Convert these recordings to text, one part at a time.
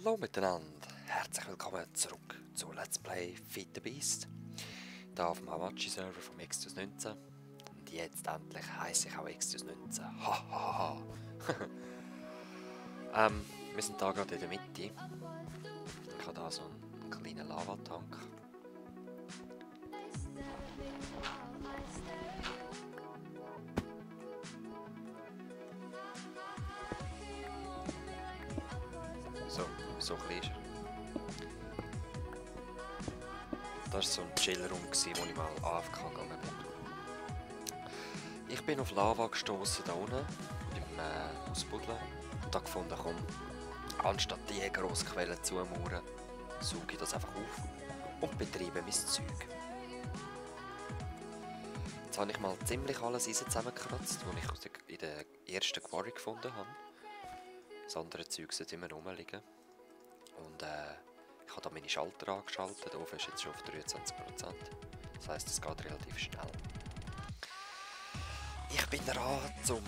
Hallo miteinander, herzlich willkommen zurück zu Let's Play Feed the Beast. Hier auf dem Hamachi-Server vom Exodus 19. Und jetzt endlich heisse ich auch Exodus 19. Hahaha. Wir sind hier gerade in der Mitte. Ich habe hier so einen kleinen Lavatank. So klein ist er. Das war so ein Chillraum, wo ich mal AFK gegangen bin. Ich bin auf Lava gestoßen da unten im Ausbuddeln und habe gefunden, komm, anstatt die grosse Quelle zu mauern, sauge ich das einfach auf und betreibe mein Zeug. Jetzt habe ich mal ziemlich alles Eisen zusammengekratzt, das ich in der ersten Quarry gefunden habe. Das andere Zeug sollte immer rumliegen. Und ich habe da meine Schalter angeschaltet, der Ofen ist jetzt schon auf 23%. Das heisst, es geht relativ schnell. Ich bin dran zum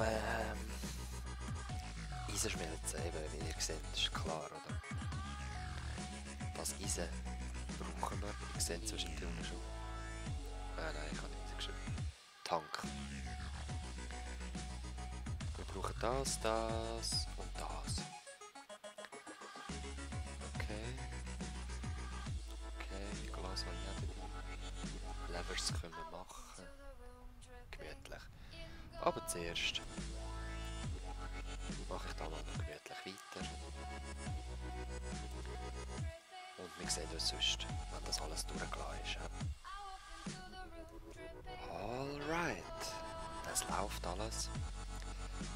Eisenschmelzen, eben, wie ihr seht, das ist klar, oder? Das Eisen brauchen wir, ihr seht es wahrscheinlich schon. Nein, ich habe nicht geschrieben. Tank. Wir brauchen das und das. Okay, Glas habe ich auch dabei. Levers können wir machen. Gemütlich. Aber zuerst mache ich da mal noch gemütlich weiter. Und wir sehen uns sonst, wenn das alles durchgelassen ist. Alright. Das läuft alles.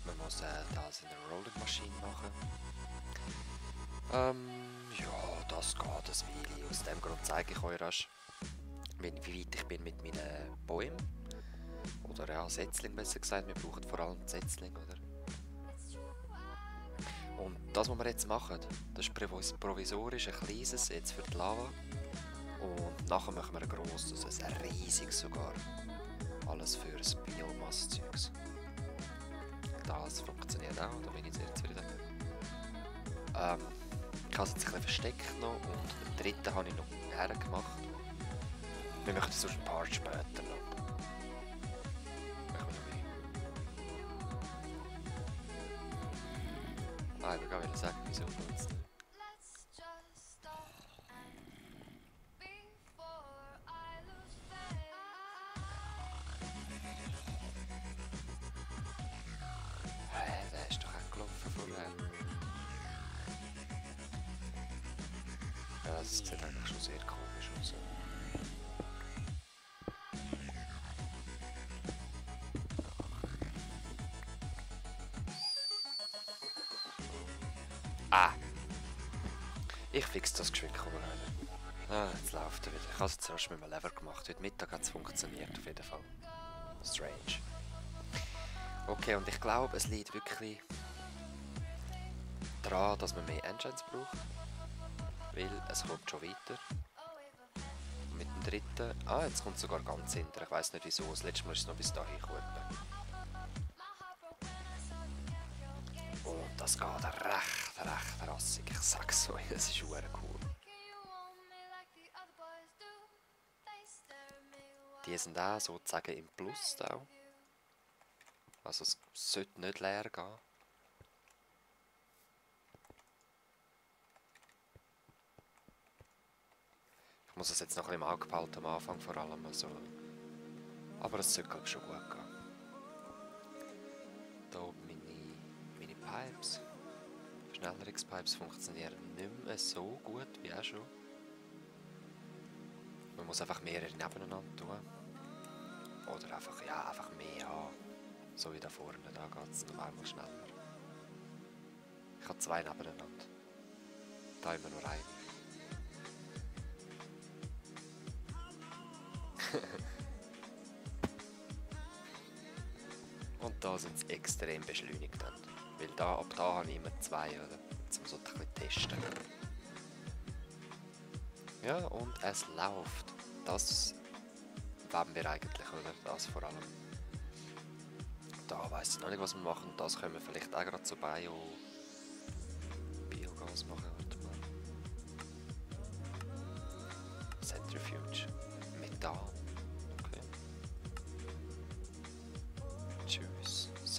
Man muss das in der Rolling Machine machen. Ja, das geht ein Weile. Aus dem Grund zeige ich euch erst, wie weit ich bin mit meinen Bäumen. Oder ja, Setzling besser gesagt. Wir brauchen vor allem Setzling, oder? Und das, was wir jetzt machen, das ist provisorisch ein kleines jetzt für die Lava. Und nachher machen wir ein grosses, also ein riesiges sogar. Alles für das Biomasse-Zeugs. Das funktioniert auch, da bin ich sehr zufrieden. Ich habe es jetzt ein bisschen versteckt noch und den dritten habe ich noch hergemacht. Wir möchten sonst ein paar später noch. Machen wir noch mehr. Ich wollte sagen, wieso jetzt nicht. Der ist doch auch gelaufen vorher. Ja, das sieht eigentlich schon sehr komisch aus. Ah! Ich fix das geschwind, komm rein. Ah, jetzt läuft er wieder. Ich habe es zuerst mit einem Lever gemacht. Heute Mittag hat es funktioniert, auf jeden Fall. Strange. Okay, und ich glaube, es liegt wirklich daran, dass man mehr Engines braucht. Weil es kommt schon weiter. Und mit dem dritten... Ah, jetzt kommt es sogar ganz hinter. Ich weiss nicht wieso. Das letzte Mal ist es noch bis dahin gekommen. Und das geht recht rassig. Ich sag's euch, es ist verdammt cool. Die sind auch sozusagen im Plus auch. Also es sollte nicht leer gehen. Ich muss es jetzt noch ein bisschen im Auge behalten am Anfang vor allem. Also. Aber es sollte glaube ich schon gut gehen. Hier meine Pipes. Schnellerungspipes funktionieren nicht mehr so gut wie auch schon. Man muss einfach mehrere nebeneinander tun. Oder einfach, ja, einfach mehr haben. So wie da vorne, da geht es noch einmal schneller. Ich habe zwei nebeneinander. Da immer nur eine. Und da sind sie extrem beschleunigt. Weil ab da habe ich immer zwei, oder? Um so ein bisschen testen. Ja, und es läuft. Das wollen wir eigentlich, oder? Das vor allem. Da weiss ich noch nicht, was wir machen. Das können wir vielleicht auch gerade zu Biogas machen. Warte mal.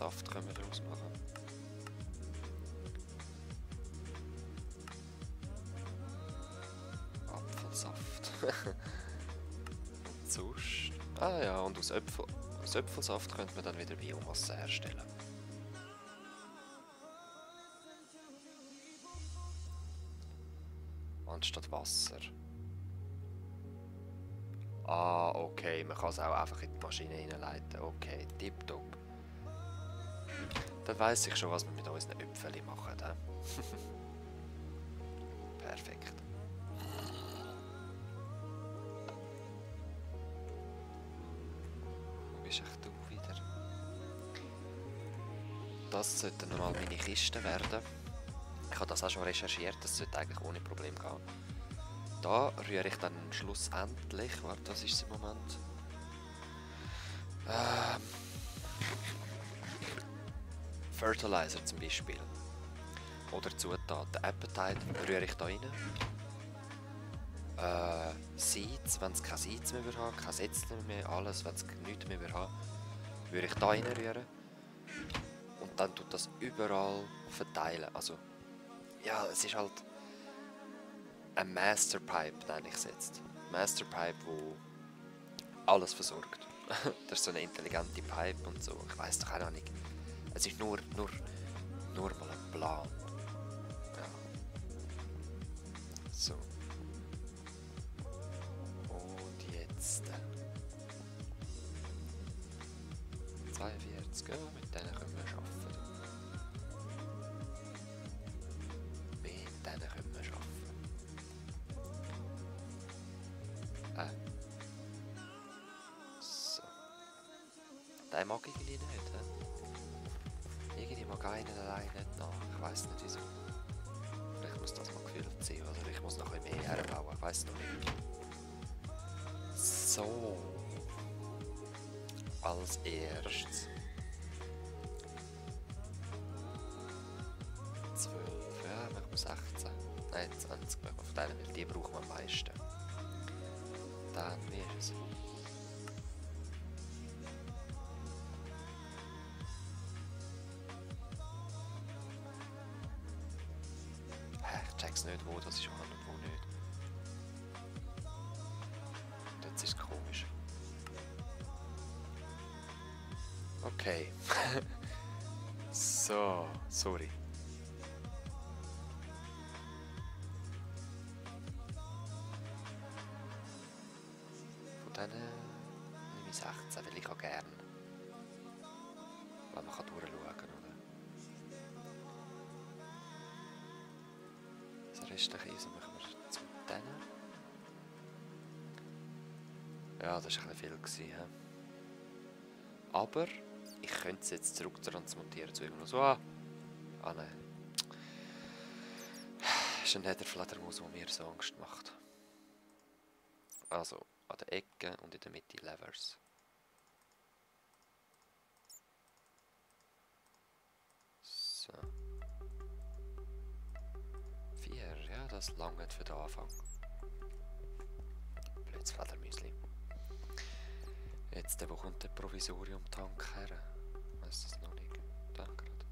Saft können wir daraus machen. Apfelsaft. Und sonst... Ah ja, und aus Äpfelsaft könnte man dann wieder Biomasse herstellen. Anstatt Wasser. Ah, okay, man kann es auch einfach in die Maschine hineinleiten. Okay, tipptopp. Dann weiss ich schon, was wir mit unseren Äpfeln machen. Perfekt. Wo bist echt du wieder? Das sollten nochmal meine Kisten werden. Ich habe das auch schon recherchiert, das sollte eigentlich ohne Problem gehen. Da rühre ich dann schlussendlich, warte, das ist es im Moment. Fertilizer zum Beispiel. Oder Zutaten. Appetite rühre ich da rein. Seeds, wenn es keine Seeds mehr haben, keine Sätzle mehr, alles, wenn es nichts mehr haben, würde ich da rein rühren. Und dann tut das überall verteilen. Also, ja, es ist halt ein Masterpipe, nenne ich es jetzt. Masterpipe, wo alles versorgt. Das ist so eine intelligente Pipe und so. Ich weiss doch auch nicht. Es ist nur mal ein Plan. Ja. So. Und jetzt. 42, ja, mit denen können wir arbeiten. Mit denen können wir arbeiten. So. Den mag ich irgendwie nicht, Irgendwie mag einen allein nicht nach. Ich weiss nicht wieso. Vielleicht muss das mal gefüllt sein oder ich muss noch ein bisschen mehr herbauen. Ich weiss noch nicht. So. Als erstes 12, ja, machen wir 16. Nein, 20 machen wir von denen, weil die brauchen wir am meisten. Dann, wie ist es? Ich check's nicht, wo das ist und wo nicht. Und jetzt ist es komisch. Okay. So, sorry. Von denen nehme ich 16, weil ich auch gerne. Weil man durchschauen kann, oder? Das restliche Eisen machen wir zu denen. Ja, das war ein bisschen viel. He? Aber ich könnte es jetzt zurück transmutieren zu irgendwas. So, ah nein. Das ist ein Netherfledermaus, der mir so Angst macht. Also, an der Ecke und in der Mitte Levers. So. 4, ja, das langt für den Anfang. Blödes Fledermäuschen. Jetzt, wo kommt der Provisorium-Tank her? Ich weiss das noch nicht. Da gerade.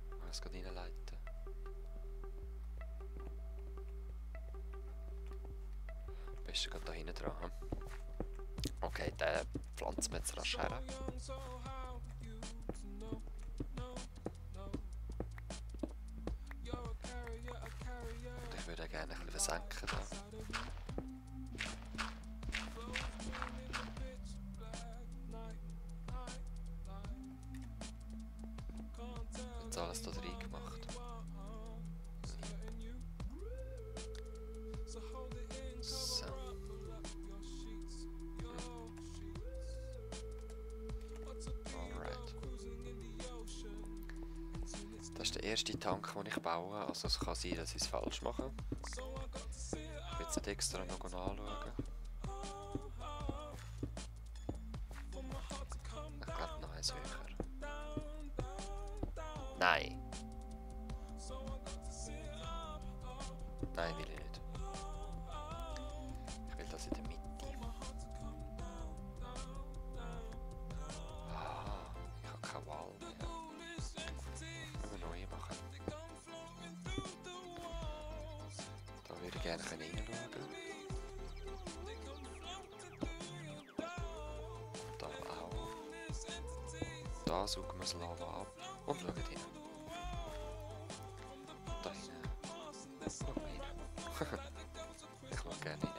Ich muss es gerade reinleiten. Am besten gerade da hinten dran. Hm? Okay, den pflanzen wir jetzt rasch her. Und ich würde gerne ein bisschen versenken da. Alles da drin gemacht. So. Alright. Das ist der erste Tank, den ich baue. Also es kann sein, dass ich es falsch mache. Ich will es nicht extra noch anschauen. Ich glaube noch eins höher. Nein. Nein, will ich nicht. Ich will das in der Mitte. Ah. gerne reinschauen können. Da auch. Da saugen wir das Lava ab und schauen hin. Da hinten. Schauen wir hin. Ich schaue gerne hin.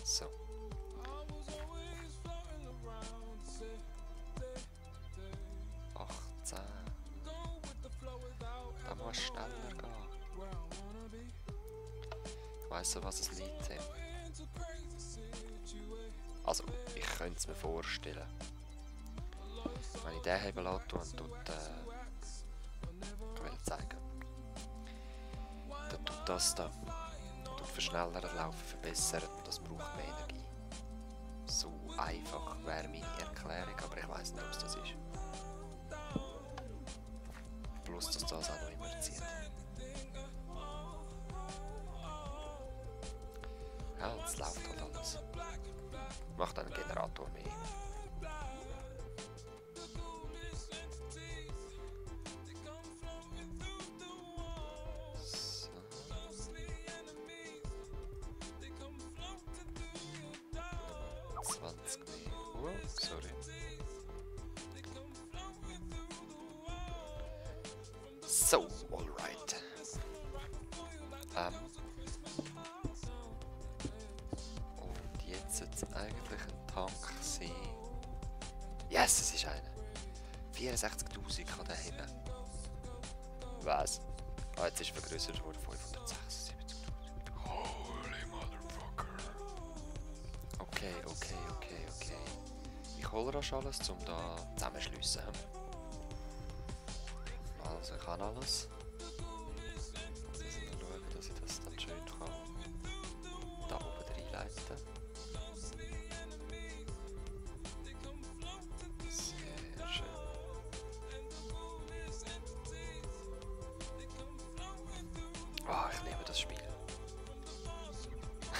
So. Da muss schneller gehen. Ich weiss so, was es liegt. Also, ich könnte es mir vorstellen. Wenn ich den Hebel antue und ich will zeigen. Dann tut das da. Tut verschnellern, Laufen verbessern und das braucht mehr Energie. So einfach wäre meine Erklärung, aber ich weiss nicht, ob es das ist. Plus, dass das auch noch immer zieht. Ja, es läuft halt alles. Macht einen Generator mehr. So. 20 mehr. Oh, sorry. So, alright. Und jetzt sollte es eigentlich ein Tank sein. Yes, es ist einer. 64.000 kann der heben. Was? Ah, jetzt ist es vergrößert worden, 576.000. Holy motherfucker. Okay. Ich hole rasch alles, um da zusammenschliessen. Also ich kann alles. Jetzt muss ich noch schauen, dass ich das dann schön kann da oben reinleiten. Sehr schön. Ah, ich liebe das Spiel.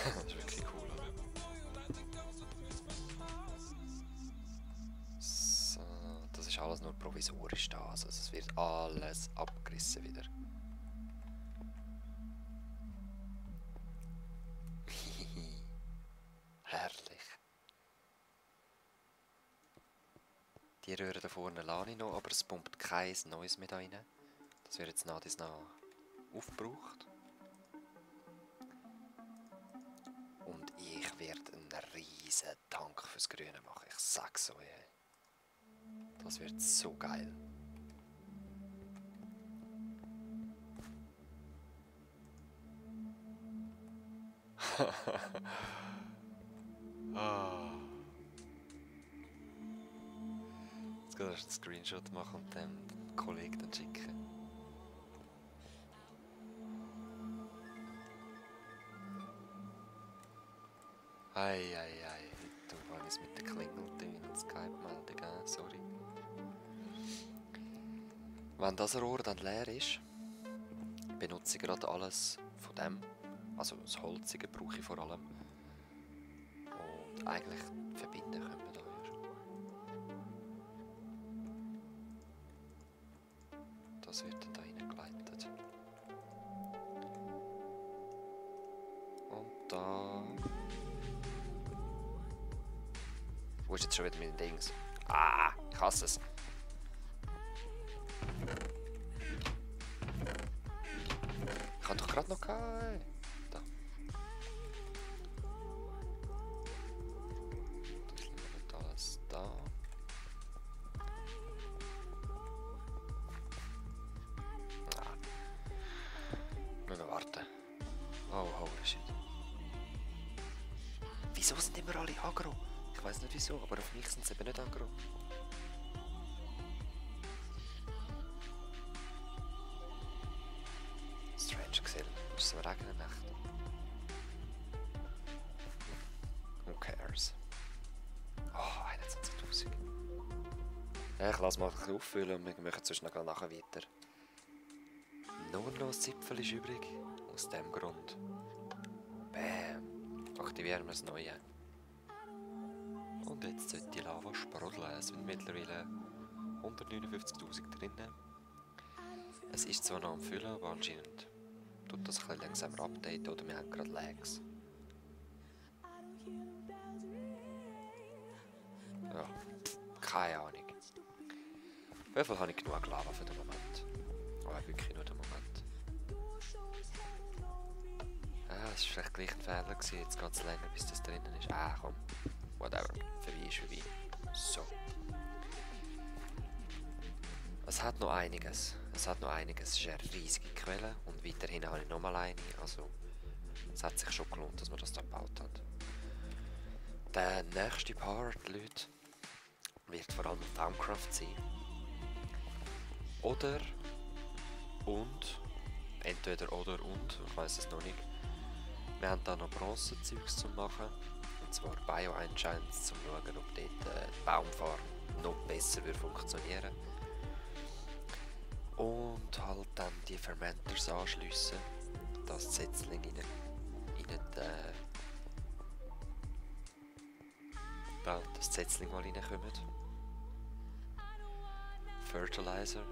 Das ist wirklich cool, oder? So, das ist alles nur provisorisch da, also es wird alles abgerissen wieder. Herrlich. Die Röhre da vorne lasse ich noch, aber es pumpt kein Neues mehr da rein. Das wird jetzt nach und nach aufgebraucht. Und ich werde einen riesen Tank fürs Grüne machen. Ich sag's euch. Das wird so geil. Jetzt kann ich einen Screenshot machen und dem Kollegen dann schicken. Ei. Du war es mit der Klingelding und Skype-Meldung, sorry. Wenn das Rohr dann leer ist, benutze ich gerade alles von dem. Also das Holzige brauche ich vor allem. Und eigentlich verbinden können wir da ja schon. Das wird dann da reingeleitet. Und da... Wo ist jetzt schon wieder mein Dings? Ah, ich hasse es. Ich habe doch gerade noch kein. Da. Das liegt alles da. Ah. Müssen wir warten. Oh, holy shit. Wieso sind immer alle aggro? Ich weiß nicht wieso, aber auf mich sind sie eben nicht aggro. Strange gesehen. Muss es regnen echt? Who cares? Oh, 21.000. Ja, ich lasse mal ein bisschen auffüllen und wir machen sonst noch nachher weiter. Nur noch ein Zipfel ist übrig. Aus dem Grund. Bam. Aktivieren wir das Neue. Und jetzt sollte die Lava sprudeln. Es sind mittlerweile 159.000 drinnen. Es ist zwar noch am Füllen, aber anscheinend tut das ein bisschen langsamer updaten oder wir haben gerade Lags. Ja, keine Ahnung. Auf jeden Fall habe ich genug Lava für den Moment. Aber wirklich nur den Moment. Ah, es war vielleicht gleich ein Fehler gewesen. Jetzt geht es länger, bis das drinnen ist. Ah, komm. Whatever. Vorbei ist vorbei. So. Es hat noch einiges. Es ist eine riesige Quelle. Und weiterhin habe ich nochmal eine. Also, es hat sich schon gelohnt, dass man das da gebaut hat. Der nächste Part, Leute, wird vor allem Thaumcraft sein. Oder und. Entweder oder und. Ich weiß es noch nicht. Wir haben da noch Bronzezeugs zu machen. Und zwar Bio-Engines, um zu schauen, ob dort die Baumfarm noch besser funktionieren würde. Und halt dann die Fermenters anschliessen, dass die Setzlinge dass die Setzlinge mal reinkommen. Fertilizer.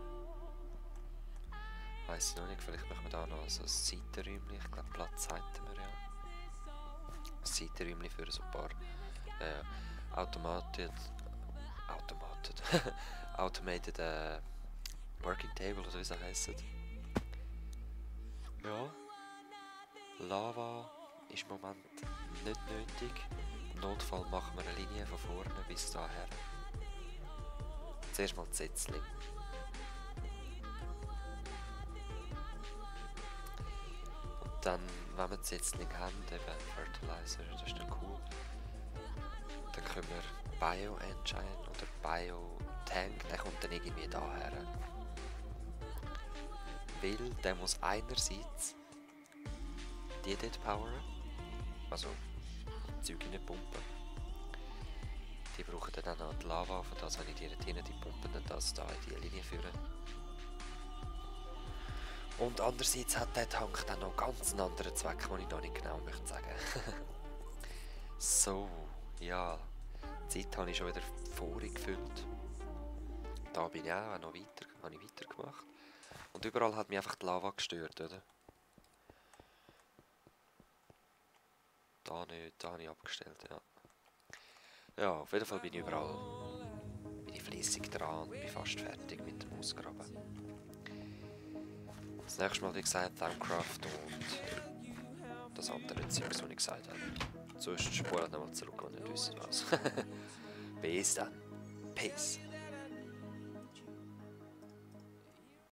Weiss ich noch nicht, vielleicht machen wir da noch so ein Seitenräumchen. Ich glaube Platz hätten wir ja. Ein Seitenräumchen für so ein paar automated Working Table oder wie sie heissen. Ja. Lava ist im Moment nicht nötig. Im Notfall machen wir eine Linie von vorne bis daher. Zuerst mal die Setzling. Und dann, wenn wir die Setzling haben, eben Fertilizer, das ist dann cool. Dann können wir Bio-Engine oder Bio-Tank, der kommt dann irgendwie daher. Weil der muss einerseits die dort powern, also Zeug reinpumpen. Die brauchen dann auch die Lava, von das habe ich die dort die pumpen dann das da in die Linie führen. Und andererseits hat der Tank dann noch ganz einen anderen Zweck, den ich noch nicht genau möchte sagen. So, ja, die Zeit habe ich schon wieder vorgefüllt. Da bin ich auch noch weitergemacht. Und überall hat mich einfach die Lava gestört, oder? Da nicht, da habe ich abgestellt, ja. Ja, auf jeden Fall bin ich überall fleissig dran und bin fast fertig mit dem Ausgraben. Das nächste Mal, wie gesagt, Thaumcraft und das andere Zeug, was ich gesagt habe. Sonst spulen wir nochmal zurück und nicht wissen was. Bis dann. Peace.